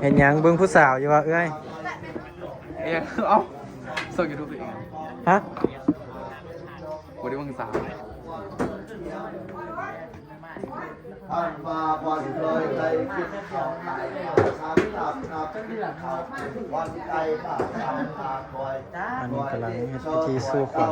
ເຮັດຫຍັງ ເບິ່ງຜູ້ສາວຢູ່ວ່າເອື້ອຍ? ເອີຍ ເອົ້າ ຊ່ອງຢູທູບຕົວເອງ. ຮະ? ບໍ່ໄດ້ເບິ່ງສາວ. ອັນນີ້ກຳລັງເຮັດພິທີສູ່ຂວັນ.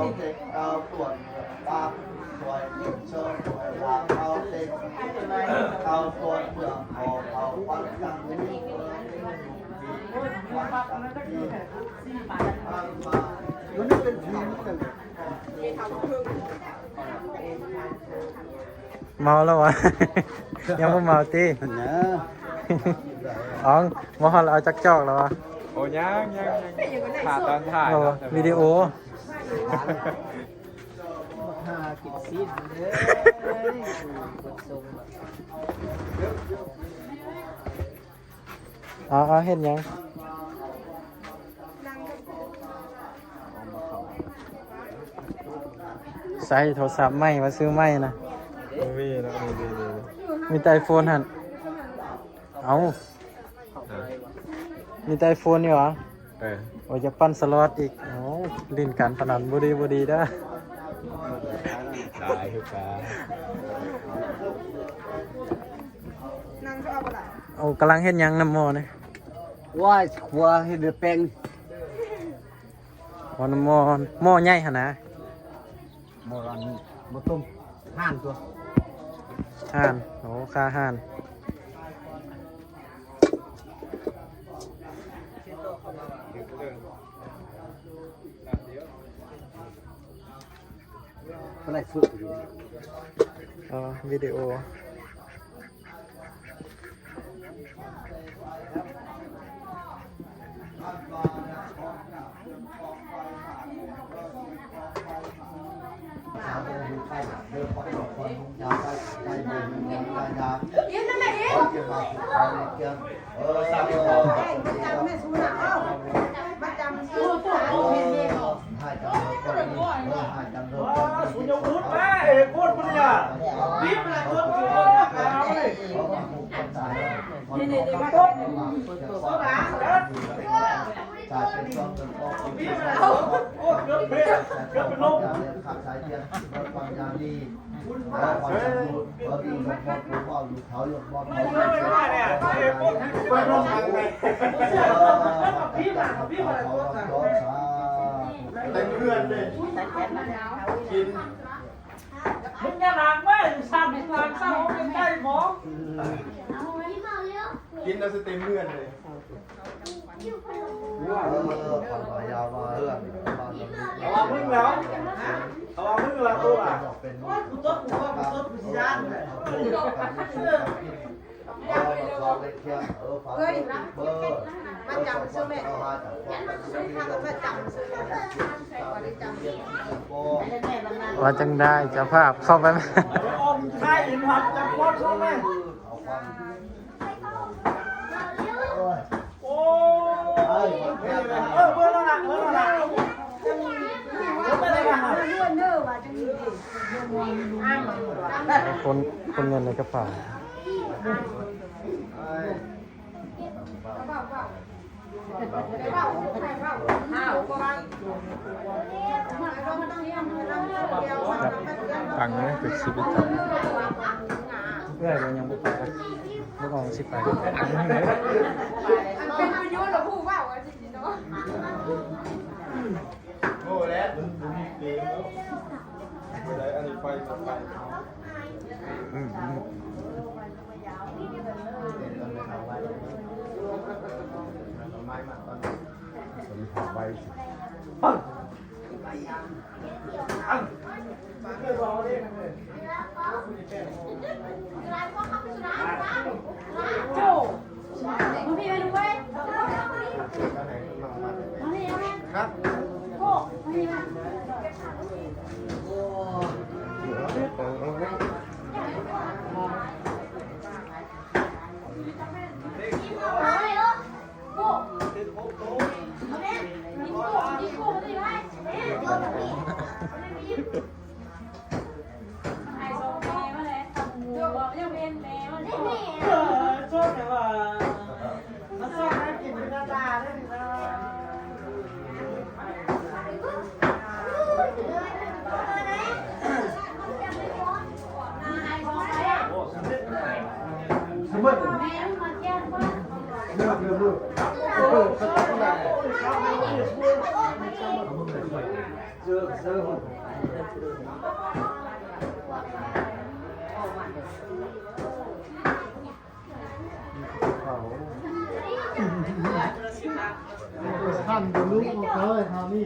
ເມົາແລ້ວຫວາ? ຍັງບໍ່ເມົາຕິ? ອອງ ບໍ່ຮອດແລ້ວ ເອົາຈັກຈອກແລ້ວຫວາ? ໂອ້ ຍັງ ຍັງ ຍັງ ຖ້າຕອນທ້າຍ ບໍ່ຫວາ? ວິດີໂອ ຫາກິນຊີ້ນເດີ ຄົນຊົມ. ເອົາ ເອົາ ເຮັດຫຍັງ? ໃຊ້ໂທລະສັບໃໝ່ ວ່າຊື້ໃໝ່ນະ. ບໍ່ມີແລ້ວ ມີແຕ່ໄອໂຟນຫັ້ນ. ເອົ້າ ມີແຕ່ໄອໂຟນນີ້ຫວາ? ເອີ ໂອ້ຍ ຢາກປັ່ນສະລັອດອີກ. ໂອ້ ຫຼິ້ນການພະນັນບໍ່ດີ ບໍ່ດີເດີ. ຕາຍຄືກັນ. ໂອ້ ກຳລັງເຮັດຫຍັງນຳໝໍ້ນີ້? ວ້າຍ ຄົວເຮັດເຫຼືອແປ້ງ. ໝໍ້ ໝໍ້ໃຫຍ່ຫັ້ນນະ? ໝໍ້ອັນ ໝໍ້ຕົ້ມ ຫ່ານຕົວະ. ຫ່ານ ໂອ້ ຄາຫ່ານ. ກະໄລຟຶກຢູ່. ອໍ ວິດີໂອ. ເຕັມເຮືອນເລີຍ ກິນ ມຶງຢ່າລ້າງໄວ້ ສັ່ນລ້າງຊະ ເອົາໄປໃກ້ໝໍ ກິນແລ້ວຊິເຕັມເຮືອນເລີຍ. ເອີ ເຂົາວ່າຢ່າວ່າເຮືອນ ເຂົາວ່າມຶງແລ້ວ ເຂົາວ່າມຶງແລ້ວໂຕລະ. ໂອ້ຍ ກູຕົດ ກູຕົດ ກູຕົດ ກູຊິຢ້ານເລີຍ. ເອີ ມາຈຳຊື່ແມ່ ມາຈຳຊື່ແມ່ ວ່າຈັ່ງໃດ ເຈົ້າພາບເຂົ້າໄປ. ເອົາຄວາມ ໂອ້ຍ ເອີ ເບິ່ງແລ້ວລະ ເບິ່ງແລ້ວລະ ຄົນ ຄົນເງິນໃນກະເປົາ. ຟັງເດີ ເປັນຊີວິດ ເອື້ອຍບໍ່ ຍັງບໍ່ໄປ ລູກນ້ອງຊິໄປ ເປັນປະໂຫຍດລະຜູ້ເວົ້າວ່າຊິເນາະ. ໂອ້ ແລ້ວ ອັນນີ້ໄປ ໄປ ອືມ ອືມ. ທ່ານບໍ່ຮູ້ເລີຍເຮົານີ້.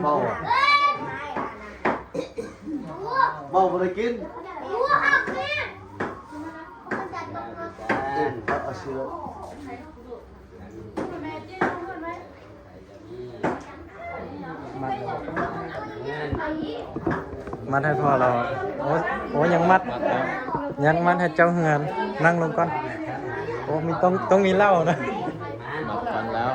ເວົ້າ ເວົ້າບໍ່ໄດ້ກິນ ເອົາ ເອົາຊິ ມັດໃຫ້ພໍ່ລາວ. ໂອ້ ໂອ້ ຍັງມັດ ຍັງມັດໃຫ້ເຈົ້າເຮືອນ. ນັ່ງລົງກ່ອນ. ໂອ້ ມີ ຕ້ອງ ຕ້ອງມີເຫຼົ້ານະ. ມັດກັນແລ້ວ.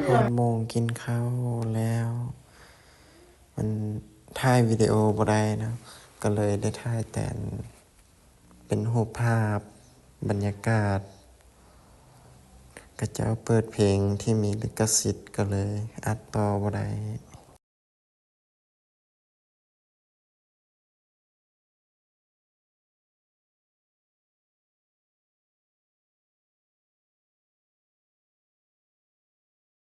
ແປດໂມງກິນເຂົ້າແລ້ວ ມັນຖ່າຍວິດີໂອບໍ່ໄດ້ເນາະ ກໍເລີຍໄດ້ຖ່າຍແຕ່ອັນ ເປັນຮູບພາບບັນຍາກາດ ເຂົາເຈົ້າເປີດເພງທີ່ມີລິຂະສິດ ກໍເລີຍອັດຕໍ່ບໍ່ໄດ້.